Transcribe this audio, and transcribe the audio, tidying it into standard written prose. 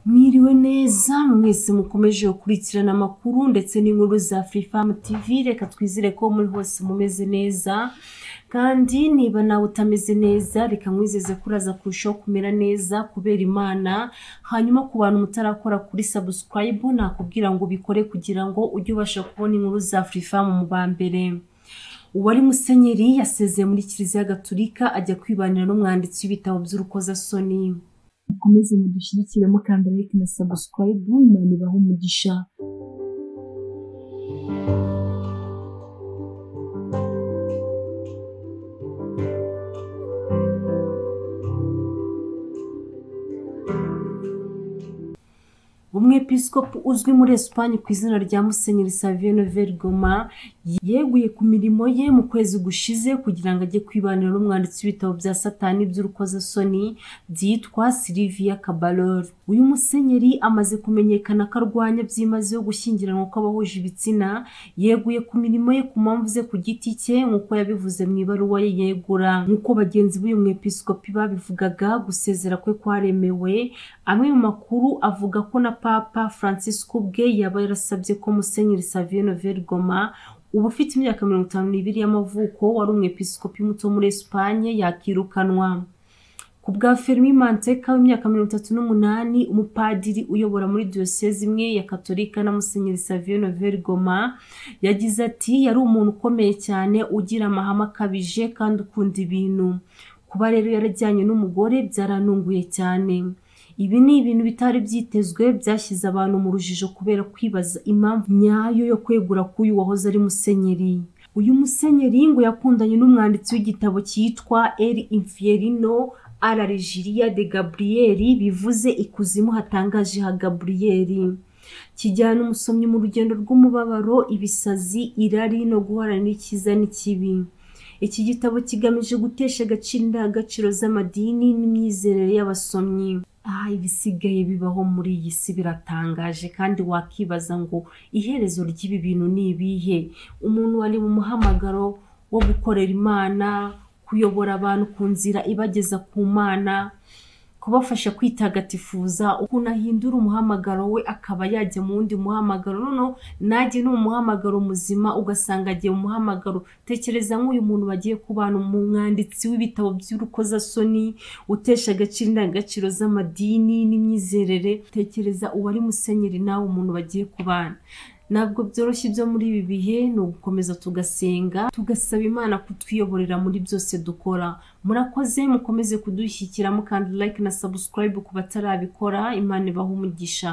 Mwiriwe neza mwese mukomeje gukurikirana amakuru ndetse n'inkuru za Afrifame TV. Reka twizere ko muri hose mumeze neza, kandi niba nawe utameze neza reka nkwizeze ko uraza kurushaho kumera neza kubera Imana. Hanyuma ku bantu mutarakora kuri subscribe, nakubwira ngo ubikore kugira ngo ujye ubasha kubona inkuru za Afrifame mu ba mbere. Uwari musenyeri yasezeye muri Kiliziya Gatulika ajya kwibanira n'umwanditsi w'ibitabo by'urukozasoni. Mukomeze mudushyigikire mukanda like na subscribe, Imana ibahe umugisha. Umwepiskopi uzwi muri Espagne ku izina rya Musenyeri Xavier Novel Goma yeguye ku mirimo ye mu kwezi gushize kugira ngo ajye kwibanira n'umwanditsi w'ibitabo bya Satani by'urukozasoni byitwa Sylvia Cabalor. Uyu musenyeri amaze kumenyekana ko arwanya byimazeyo gushyingiranwa kw'abahuje ibitsina. Yeguye ku mirimo ye ku mpamvu ze ku giti cye, nk'uko yabivuze mu ibaruwa ye yegura. Nk'uko bagenzi b'uyu mwepiskopi babivugaga, gusezera kwe kwaremewe. Amwe mu makuru avuga ko na Papa Francisco ubwe yaba yarasabye ko Musenyeri Xavier Novel Goma, uba ufite imyaka 52 y'amavuko, wari umwepiskopi muto muri Espagne, yakirukanwa. Ku bwa Fermi Manteca w'imyaka 38, umupadiri uyobora muri diyoseze imwe ya Katolika na Musenyeri Xavier Novel Goma, yagize ati: yari umuntu ukomeye cyane, ugira amahame akabije kandi ukunda ibintu. Kuba rero yarajyanye n'umugore byaranunguye cyane. Ibi ni ibintu bitari byitezwe, byashyize abantu mu rujijo kubera kwibaza impamvu nyayo yo kwegura k'uyu wahoze ari musenyeri. Uyu musenyeri ngo yakundanye n'umwanditsi w'igitabo cyitwa El Infierno a la Regiria de Gabriel, bivuze ikuzimu hatangaje ha Gabriel. Kijyana umusomyi mu rugendo rw'umubabaro, ibisazi, irari no guharanira icyiza n'ikibi. Iki gitabo kigamije gutesha agaciro indangagaciro z'amadini n'imyizerere y'abasomyi. Ibisigaye bibaho muri iyi si biratangaje, kandi wakibaza ngo iherezo ry'ibi bintu ni ibihe? Umuntu wari mu muhamagaro wo gukorera Imana, kuyobora abantu ku nzira ibageza ku Mana, kubafasha kwitagatifuza, ukuntu ahindura umuhamagaro we akaba yajya mu wundi muhamagaro, noneho najye no mu muhamagaro muzima ugasanga agiye mu muhamagaro. Tekereza nk'uyu muntu bagiye kubana, umwanditsi w'ibitabo by'urukozasoni utesha agaciro indangagaciro z'amadini n'imyizerere. Tekereza uwari musenyeri nawe umuntu bagiye kubana. Ntabwo byoroshye ibyo muri ibi bihe, ni ugukomeza tugasenga, tugasaba Imana kutwiyoborera muri byose dukora. Murakoze, mukomeze kudushyigikira mukanda like na subscribe ku batarabikora. Imana ibahe umugisha.